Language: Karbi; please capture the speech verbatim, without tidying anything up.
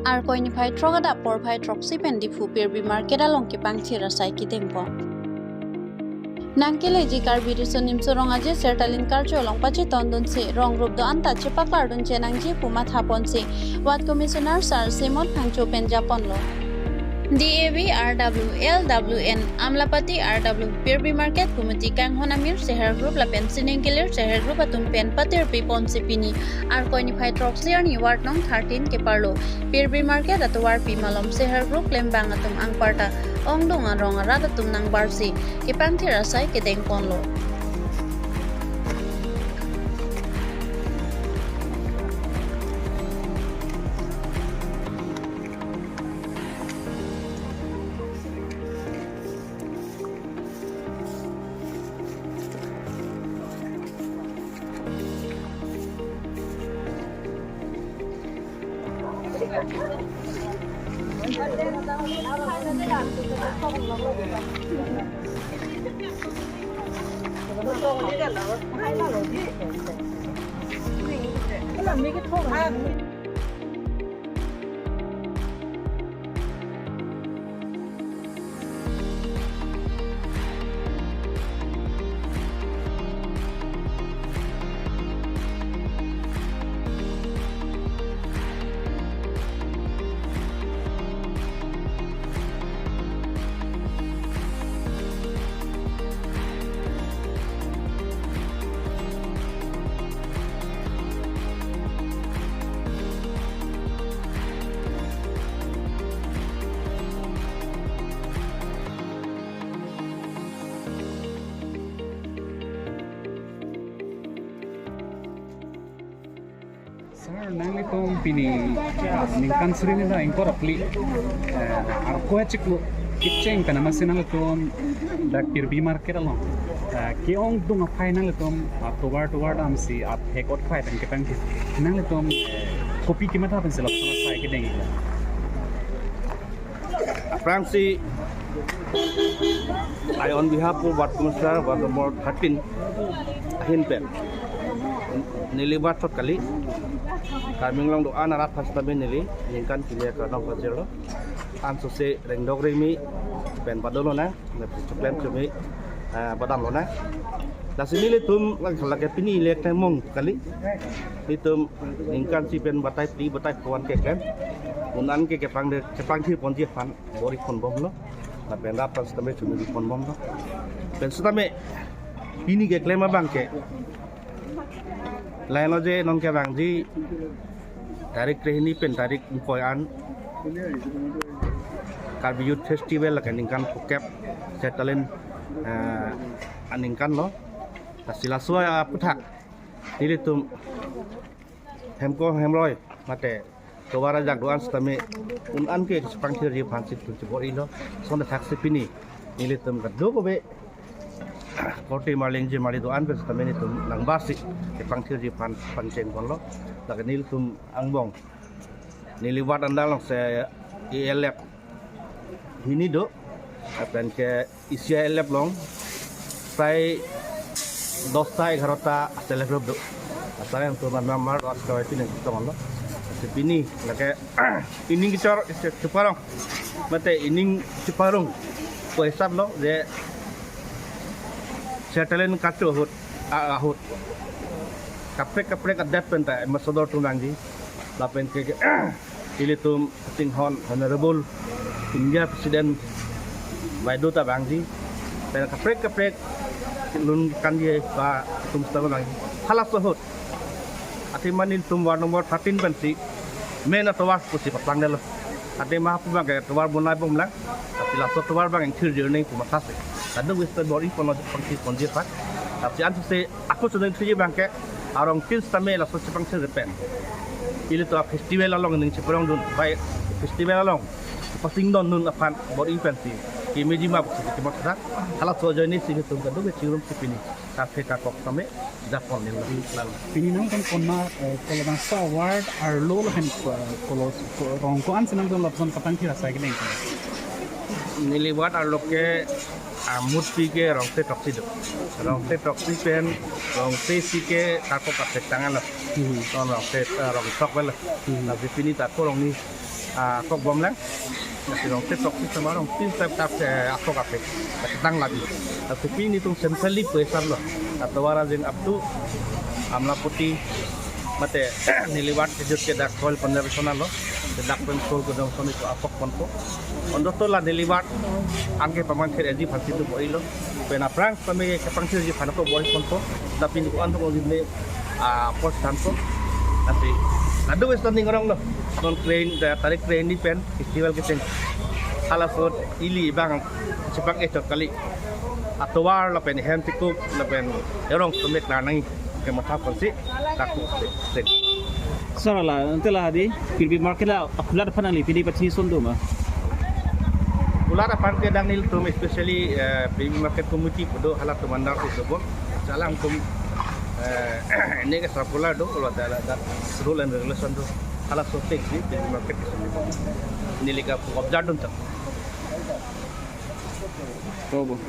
Arkoi niphai throk adap porphai throksi pen Diphu Pirbi Market along kepangthir asai kedengpon. Nangkeleji Karbi Riso Nimso Rong Aje Sertalin Karcho along pachetongdunsi rong rup do-an ta chepaklardun chenangji pu mathaponsi Ward Commissioner Sir Simon Phangcho pen japonlo. D A V, R W, L W N, Amlapati, R W, Pirbi Market Committee kanghon amir seher group lapen sining kelir seher group atum pen patirpiponsi pini Arkoi niphai throksi arni Ward nong thirteen keparlo Pirbi Market atovarpi malom seher group klembang atum anparta ongdung arong arat atum nangbarsi kepangthir asai kedengponlo. Sir, nanglitum pini, ah, ningkan suri ni ta ingkoi ra phli, eh, Arkoi achiklo kecheng pen amatsi nanglitum dak Pirbi Market along, eh, ke-ongdung aphai nanglitum, ah, tovar tovar damsi athek otphai pen kepangthir, nanglitum, eh, kopi kematha pensi lapuson asai kedenglo? Aphrangsi, I on behalf of Ward Commissioner, Ward number thirteen, ahin pen, neli ward chot kali, Karbi Anglong do-an arat aphan sitame neli ningkan kili akardom pajirlo. Ansose rengdok rengmi pen padolonang, lapen cheklem chumi, ah, padamlonang. Lasi nelitum lake pini lek tangmong kali. Nelitum ningkan isi pen batai phli batai pho an keklem, un-an ke kepang de, kepangthirponji aphan bor-iponbomlo. Lapen rat aphan sitame chumi-iponbomlo. Pen sitame pini keklem abang ke, lahenlo je non kevangji tarik krehini pen tarik ingkoi an Karbi Youth Festival lake ningkan phokep Sertalin, eh, aningkanlo. Lasi laso aputhak nelitum hemko hemroi mate tovar ajak do-an sitame un-an ke chepangthirji aphansi nelitum chebor-ilo. Lason athaksi pini nelitum kadokave korte marlingje marli do-an pen sitame nelitum nangbarsi kepangthirji aphan pangchengponlo. Lake nelitum angbong, neli ward under alongsi A L F hini do, lapen ke isi A L F along prai dosta egarota self help group do. Asal yang tuman member do askawai pini kita malam. Pini lake ining kechor cheparong, mate ining cheparong pu hisaplo je Sertalin Karcho ahut, a-, ahut kaprek kaprek adet pen ta ambassador atum vangji. Lapen ke, ke, ilitum chinghon Honorable India President Baido ta vangji. Pen kaprek kaprek lun kanji ba atum sitame vangji. Halaso ahut athema nelitum ward number thirteen pensi main atovar pusi paplangdetlo. Athema hapu abang ke tovar bonaibomlang. Lasi laso tovar abang ingthir jirnei pu mathasi kadokave sitame bor-iponlo, pangthirponji aphan. Lasi ansose ako choningthurji abang ke arongtin sitame laso chepangthir pen ilitum a-festival along ning cheparongdun, bai festival along pasingdondun aphan bor-i pensi kemeji ma pusi kemotha. Halaso ajoinesi nelitum kadokave chingrumsi pini kafe kakok sitame japon neli lang. Pini nangtum konat, eh, kolo bangso ward arlo lapen ko-, kolo, ko-, rong ko-ansi nangtum lapuson kapangthir asai kedeng? Neli ward arlo ke amutpi ke rongte throksi do. Rongte throksi pen rongte isi ke kakok kathek tangan lo. Hmm. Rong, rongte, eh, rong throk lo. Hmm. Tapi pini ta ako rong ni Ah, kok bom lang. Nasi rong tet tok si sama rong tin tap tap, eh, akok ape. Tang lagi. Tapi pini tung centrally pu esap lo. Atovar ajeng up to Amlapati mate neli ward kejut ke dak soil conservation lo. Dak pen soil kedong soni ko akok ponpo. Ondoto la neli ward anke paman kher eji phansi tu boi lo. Pen aphrang kami kepangsi eji phan ko boi ponpo. Tapi ni ko antuk lagi ne, ah, pos tanpo. Tapi adu wes ning rong lo. Non kre-in, eh, tarik kre-in ni pen festival kecheng. Halaso ili bang chepak echot kali. Atovar lapen hem tikup lapen erong sumek la nang kematha ponsi dak sek. Sara la, ante la di, Pirbi market la, akulat aphan nangli, pini pachini son do ma? Kulat aphan ke dang nelitum, especially, eh, Pirbi market committee pu do, halatum andar si do bo. Jalang tum, eh, ini ke circular do, kalau ada, ada rule and regulation do. Halaso tek si, Pirbi market ke sini. Neli ka observe dun tak. Robo.